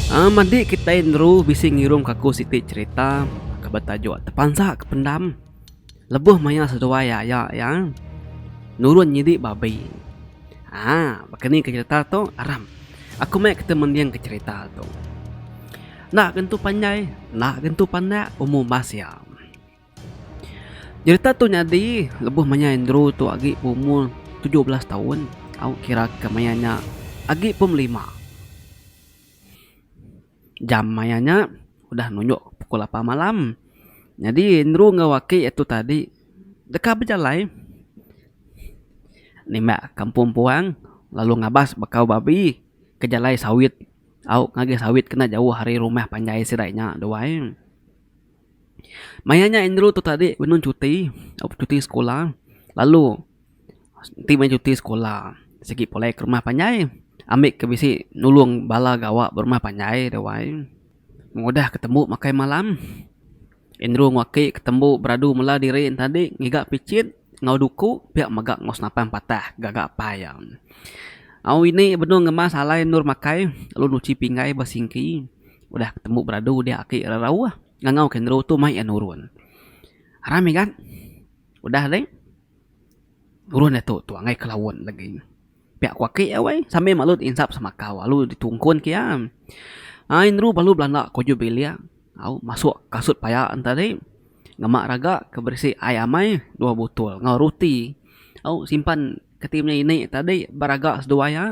Madi kitai ngeru bisi ngirum ka aku siti cherita ke betajuk Tepansa ke Pendam lebuh maya seduai aya iya nurun nyidi babi. Haa baka ni ke cherita tu aram aku meh ke mending ke cherita tu. Enda ke entu panjai enda ke entu pandak umur bas iya. Nyerita tu nyadi lebuh maya Andrew tu agi beumur 17 taun au kira ke maya nya agi pom lima. Jam maya nya udah nunjuk pukul lapan malam. Nyadi Andrew enggau aki iya tu tadi deka bejalai nimbak kampung puang lalu ngabas bekau babi ke jalai sawit au ngagai sawit kena jauh ari rumah panjai sida nya duai. Maya nya Andrew tu tadi benung cuti, cuti sekula lalu enti meh cuti sekula sigi pulai ke rumah panjai ambi ke bisi nulung bala gawa ba rumah panjai da wai. Pengudah ke tembu makai malam Andrew enggau aki ke tembu beradu mela diri ne tadi ngiga pichit enggau duku pia mega enggau senapang patah gaga apai iya. Au ini benung ngemas alai endur makai lalu nuchi pinggai ba singki. Udah tembu beradu dia aki rerauh ngangau ke Andrew tu mai iya nurun. Aram igat udah deh nurun diatu tu angai ke laun lagi. Pia ku aki iya weh sambil malut insap semakau lalu ditungkun ke iya. Ai Andrew balu belanda ke ujung bilik au masuk kasut paya ne tadi ngema raga ke berisi ai amai dua botol enggau ruti au simpan keti menya ini tadi beraga seduai iya.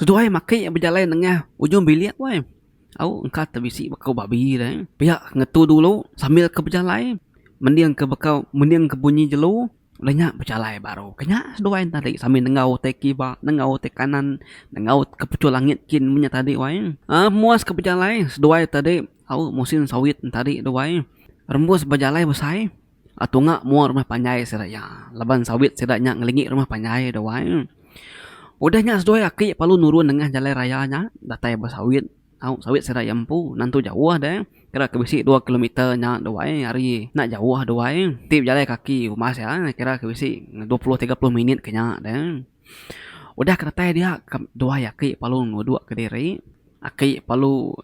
Seduai maki bejalai nengah ujung bilik weh. Au engka te bisi bekau babi deh. Pia ngetu dulu sambil ke bejalai mending ke bekau mending ke bunyi jelu udah nya bejalai baru. Ke nya seduai ne tadi sambil nenggau tai kiba nenggau tai kanan nenggau ke pechul langit kin menya tadi wai. Aaa muas ke bejalai seduai tadi au musin sawit ne tadi tu wai. Rembus bejalai besai. Tunga mua rumah panjai sida iya laban sawit sida nya ngelingi rumah panjai tu ai. Udah nya seduai aki perlu nurun nengah jalai raya nya datai ba sawit au sawit sida iya empu nentu jauh deh kira ke bisi dua kilometer nya tu ai ari enda jauh tu ai ti bejalai kaki umbas iya kira ke bisi 20 30 minit ke nya deh. Udah ke datai dia duai aki perlu nudok kediri aki perlu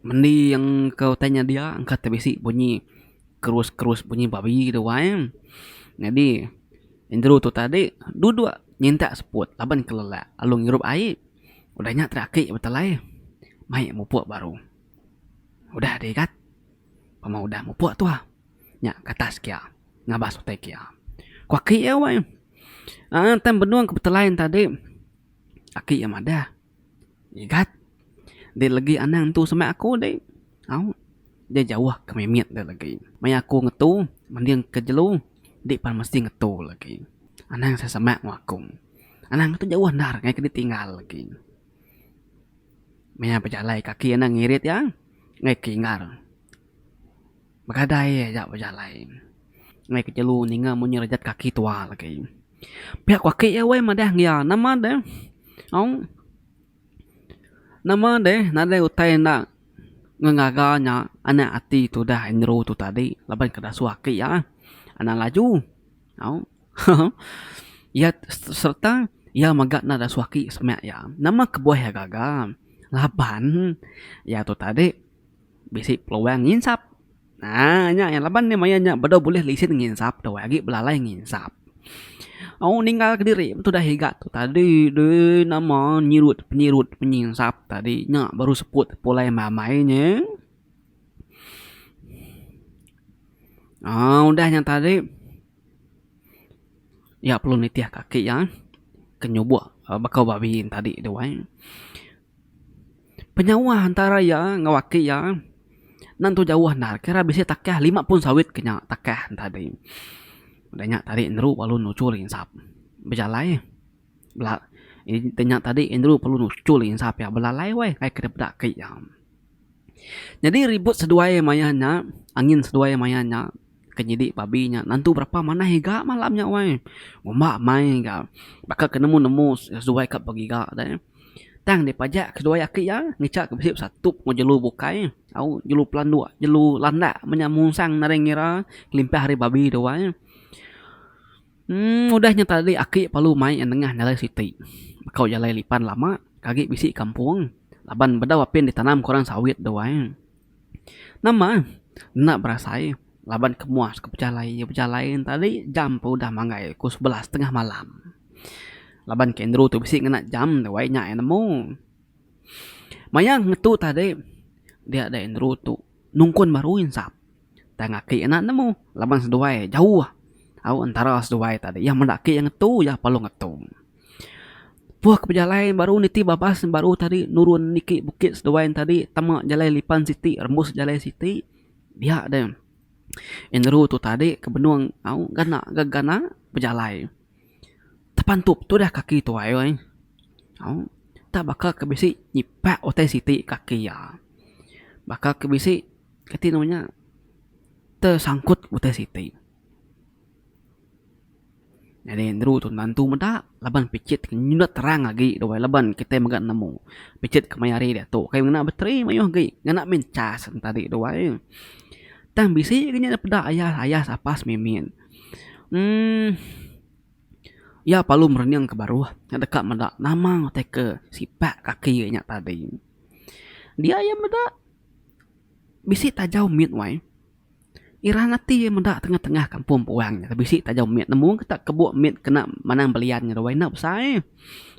Mending ke utai nya dia engka te bisi bunyi kerus kerus bunyi babi tu ai. Nyadi Andrew tu tadi duduk nyintak seput laban ke lelak lalu ngirup ai. Udah nya tadi aki betelai mai mupuk baru. Udah digat pama udah mupuk tuah nya ke atas kia ngabas utai kia. Ku aki iya weh aaa time benung ke betelai ne tadi aki iya madah. Igat, dek legi anang entu semak aku dek. Au, dek jauh ke mimit dek legi. Maya aku ngetu mending ke jelu, dek pan mesti ngetu legi. Anang sesemak enggau aku. Anang ngetu jauh endar ngagai ke dek tinggal legi. Maya bejalai kaki anang ngirit iya ngagai ke inggar. Begadai aja bejalai. Ngagai ke jelu ninga munyi rejat kaki tua legi. Pia ku aki iya weh madah ngia nama deh au nama deh nadai utai enda ngengaga nya anak ati tudah Andrew tu tadi laban ke dasuh aki iya anang laju au iya sereta iya mega enda dasuh aki semak iya nama kebuah iya gaga laban iya tu tadi bisi peluang nginsap. Haa nya iya laban ne maya nya bedau bulih lisin nginsap tu agi belalai nginsap. Au ninggal kediri tudah iga tu tadi deh nama nyirut penyirut penyinsap tadi nya baru seput pulai amai nye. Haa udah nya tadi iya perlu nitih kaki iya ke nyubok bekau babi tadi tu ai. Penyauh antara iya enggau aki iya nentu jauh endar kira bisi takah lima pun sawit ke nya takah ne tadi. Udah nya tadi Andrew lalu nuchul insap bejalai bela da nya tadi Andrew perlu nuchul insap iya belalai weh kai ke peda aki iya. Nyadi ribut seduai maya nya angin seduai maya nya. Ke nyidi babi nya nentu berapa manah iga malam nya wai. Ngumba amai ga baka ke nemu nemu seduai ka begiga deh. Tang dipajak seduai aki iya ngicha ke bisi besatup enggau jelu bukai au jelu pelanduk jelu landak menya munsang nadai ngira kelimpah ari babi tu wai. Emm udah nya tadi aki perlu mai nengah jalai siti baka jalai lipan lama ke agi bisi kampung. Laban bedau apin ditanam ke orang sawit tu ai. Nama enda berasai laban ke muas ke bejalai bejalai tadi jam pun udah manggai pukul 11 tengah malam. Laban ke Andrew tu bisi ngena jam tu ai nya iya nemu. Maya ngetu tadi dia deh Andrew tu nungkun baru insap. Tang aki enda nemu laban seduai jauh au entara seduai tadi iya meda aki iya ngetu iya perlu ngetu. Puh ke bejalai baru niti babas baru tadi nurun niki bukit seduai tadi tama jalai lipan siti rembus jalai siti dia deh Andrew tu tadi ke benung au gana gegana bejalai. Tepantup tudah kaki tuai weh au tak baka ke bisi nyipak utai siti kaki iya. Baka ke bisi kati nama nya tesangkut utai siti. Nyadi Andrew tu nentu meda laban pichit nyudah terang agi tu laban kitai mega nemu pichit kemaya hari diatu kai ngena bateri mayuh agi ngena mih cas tadi tu ai. Tang bisi ga nya peda ayas ayas apas mimit uhh iya perlu merening ke baruh deka meda nama utai ke sipak kaki nya tadi. Dia iya meda bisi tajau mit wai. Iran ati iya meda tengah-tengah kampung puang nya bisi tajau mit nemu ke tak kebuk mit kena manang belian nya wai enda besai.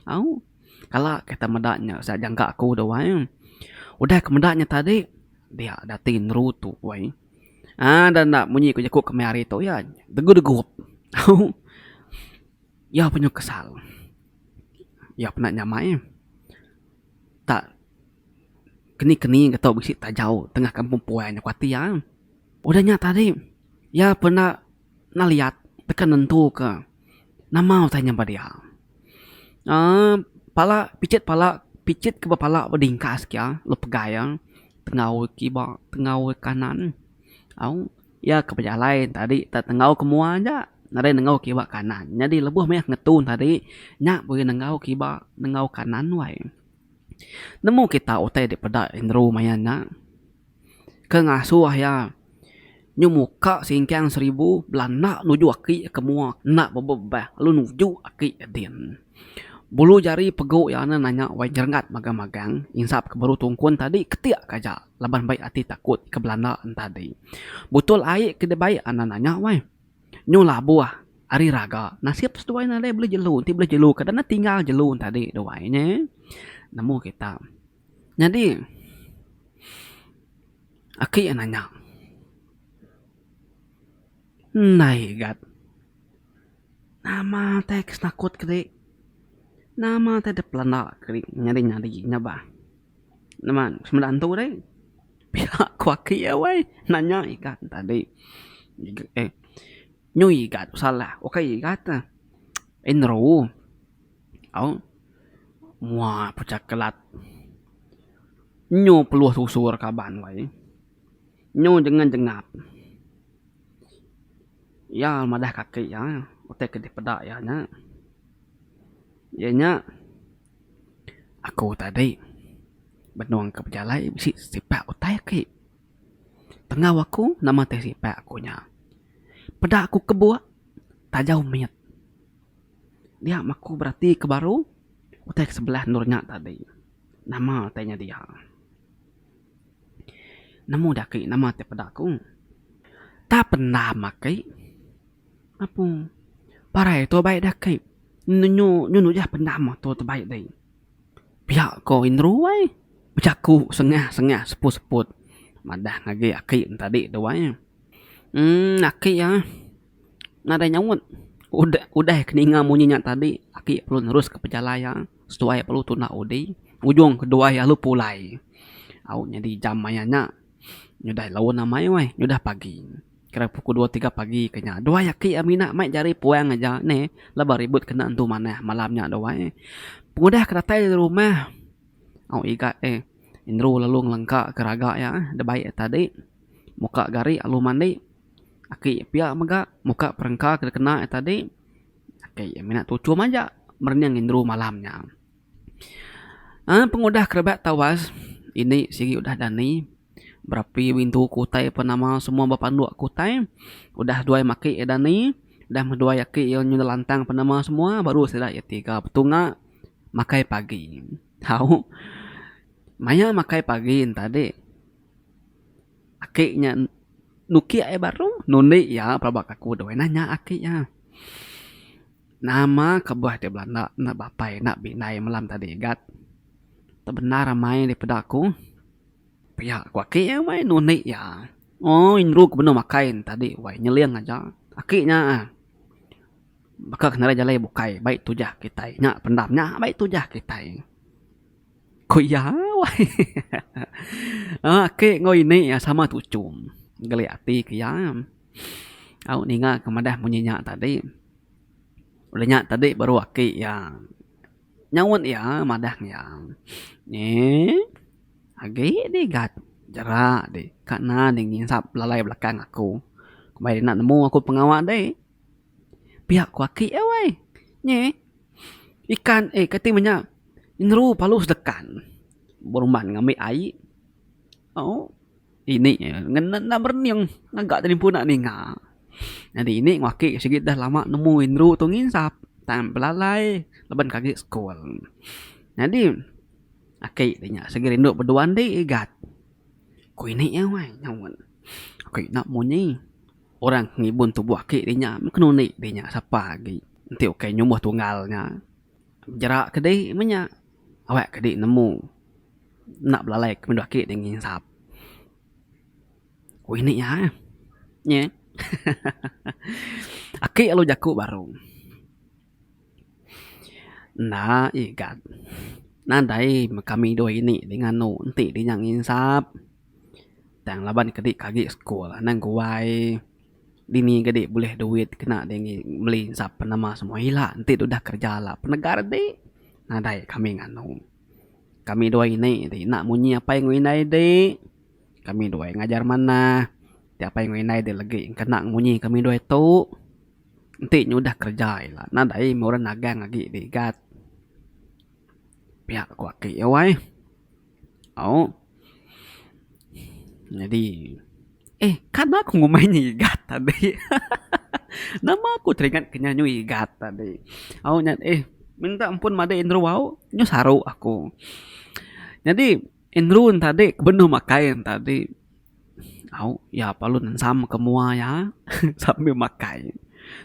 Au kala kita meda nya sa jangka aku tu wai. Udah ke meda nya tadi dia dati neru tu wai. Aaa da enda munyi ku jaku kemaya hari tu iya degup-degup. Au iya penyu kesal. Iya penda nyamai tak Keni-keni ke tau bisi tajau tengah kampung puai nya ku ati iya. Udah nya tadi iya penda neliat deka nentuka nama utai nya ba dia. uhh pala pichit pala pichit ke ba pala ba dingkas kia lalu pegai iya tengau kiba tengau kanan au iya ke bejalai tadi tak tengau ke mua aja nadai nengau kiba kanan. Nyadi lebuh meh ngetu tadi nya bulih nengau kiba nengau kanan wai. Nemu kita utai dipeda Andrew maya nya ke ngasuh iya nyu muka singkang seribu belanda nuju aki ke mua enda bebebah lalu nuju aki din. Bulu jari pegu iya ne nanya wai nyerengat magang-magang insap ke baru tungkun tadi ketik ke aja laban bai ati takut ke belanda tadi. Butul ai ke dibai anda nanya wai. Nyu labuh ari raga nasib seduai nadai bulih jelu enti bulih jelu kada ne tinggal jelu tadi duai nya nemu kita. Nyadi aki iya nanya ndai gat nama tai ke senakut ke dek nama tai dep pelanda ke dek nyadi nyadi nya bah. Nama semeda antu deh pia ku aki iya weh nanya igat tadi eh nyu igat salah ukai igat ne Andrew au mua pecah kelat nyu peluh susur kaban weh nyu jengan jengap iya madah ka aki iya utai ke dipeda iya nya iya nya. Aku tadi benung ke bejalai bisi sipak utai agi. Tengau aku nama tai sipak aku nya. Peda aku kebuk tajau mit. Dia meh aku berati ke baru utai ke sebelah endur nya tadi. Nama utai nya dia. Nemu da agi nama ti peda aku. Tak pendam agi. Apu. Parai tu bai da agi. Nyu nyu nujah pendam tu tebai dei. Pia ko Andrew ai bejaku sengah sengah seput seput madah ngagai aki ne tadi tu ai. Emm aki iya nadai nyaut udah udah ke ninga munyi nya tadi aki perlu nerus ke pejalai iya seduai perlu tunda udi ujung keduai lalu pulai. Au nyadi jam maya nya nyudah laun amai weh nyudah pagi. Kira pukul dua tiga pagi ke nya. Duai aki iya mina mai jari puang aja neh laban ribut kena entu manah malam nya duai. Pengudah ke datai di rumah au igat eh Andrew lalu ngelengka ke raga iya da bai iya tadi muka gari lalu mandi. Aki pia mega muka perengka ke dikena iya tadi. Aki iya mina tuchum aja merening Andrew malam nya. Aaa pengudah kerebak tawas ini sigi udah dani. Berapi windu ke utai apa nama semua ba panduk ke utai udah duai maki iya dani udah meh duai aki iya nyau lantang penema semua baru sida iya tiga betunga makai pagi. Au. Maya makai pagi tadi aki nya nuki ai baru nundi iya pelaba ka aku doi nanya aki iya. Nama kebuah ti belanda enda bapai enda bindai malam tadi igat. Tebendar amai dipeda aku. Pia ku aki iya wai nundi iya. Ooh indru ku benung makai ne tadi wai nyeling aja. Aki nya baka ke nadai jalai bukai bai tujah kitai nya pendam nya bai tujah kitai. Ku iya wai. Aki enggau ini iya sama tuchum geli ati ke iya. Au ninga ke madah munyi nya tadi. Udah nya tadi baru aki iya nyaut iya madah iya. Eeh agi digat jera di ka na di nginsap lalai belakang aku. Bai enda nemu aku pengawa deh. Pia ku aki iya weh. Nyi ikan eh kati menya nyeru palu sedekan berumban ngambi ai au ini ngena enda merening ngaga talipun enda ninga. Nyadi ini enggau aki sigi dah lama nemu indu tu nginsap tang belalai laban ke agi sekul. Nyadi aki ti nya sigi rindu beduan andi igat. Ku ini iya weh nyaut. Aki enda munyi. Orang ke ngibun tubuh aki di nya meh kenundi di nya sapa agi enti ukai nyumbuh tunggal nya. Jera ke di meh nya awak ke di nemu enda belalai ke meda aki di nginsap. Ku ini iya nyeh aki lalu jaku baru. Enda igat nadai meh kami dua ini di nganu enti di nya nginsap. Tang laban ke di agi sekul anang guai dini ke di bulih duit kena di meli insap nama semua ila enti deh udah kerja la penegar di nadai kami nganu. Kami dua ini ti enda munyi apai enggau indai di kami dua ngajar manah ti apai enggau indai di legi kena munyi kami dua itu enti nyudah kerja ila nadai meh orang nagang agi di igat. Pia ku aki iya wai. Au. Nyadi eh kada ku ngumbai nya igat tadi. Nama ku teringat ke nya nyu igat tadi. Au nya eh minta ampun madik Andrew au nyu saru aku. Nyadi Andrew ne tadi ke benung makai ne tadi au iya perlu nensam ke mua iya sambil makai.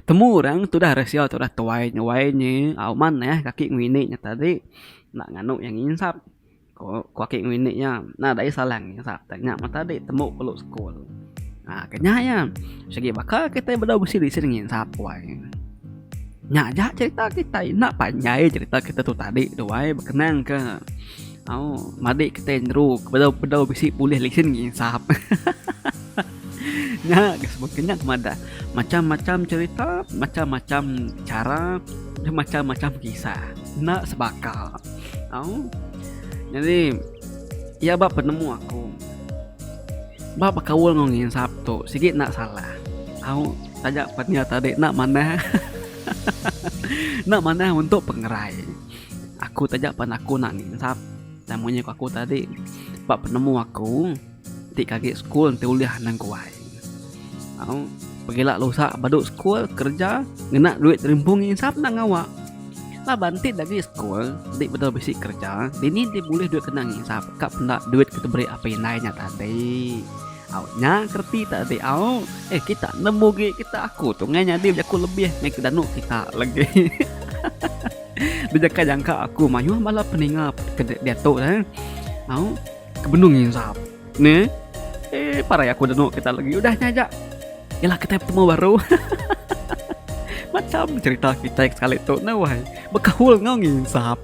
Temu orang tudah resia tudah tuai nyuai nyi au manah kaki ngini nya tadi enda nganu iya nginsap. Ku aki enggau ini iya, nadai salah nginsap tang nya meh tadi tembu perlu sekul. Haa ke nya iya, sigi baka kitai bedau bisi lisin nginsap wai. Nya aja cerita kitai enda panjai cerita kitai tu tadi tu wai bekenang ke au madik kitai nyeru bedau bedau bisi bulih lisin nginsap. Nya ga sebut ke nya ke madah macam macam cerita macam macam cara macam macam kisah enda sebaka. Au. Nyadi iya ba penemu aku ba bekaul enggau nginsap tu sigi enda salah. Au taja pan iya tadi enda manah enda manah untuk pengerai. Aku taja pan aku enda nginsap tang munyi ku aku tadi ba penemu aku ti ke agi sekul enti ulih anang guai. Au pegila lusa badu sekul kereja ngena duit rimpung nginsap enda ngawa. Laban ti agi sekul enti bedau bisi kereja dini ti bulih duit kena nginsap ka penda duit ke diberi apai indai nya tadi. Au nya kereti tadi au eh kita nemu agi kita aku tu ngai nyadi bejaku lebih ngai ke danu kita lagi. Bejaka jangka aku mayuh bala peninga ke diatu eh. Au. Ke benung nginsap. Neh. Eh parai aku denu kita lagi udah nya aja. Ila kitai betemu baru. Macam cerita kitai sekali tu neh wai. Bekaul enggau nginsap.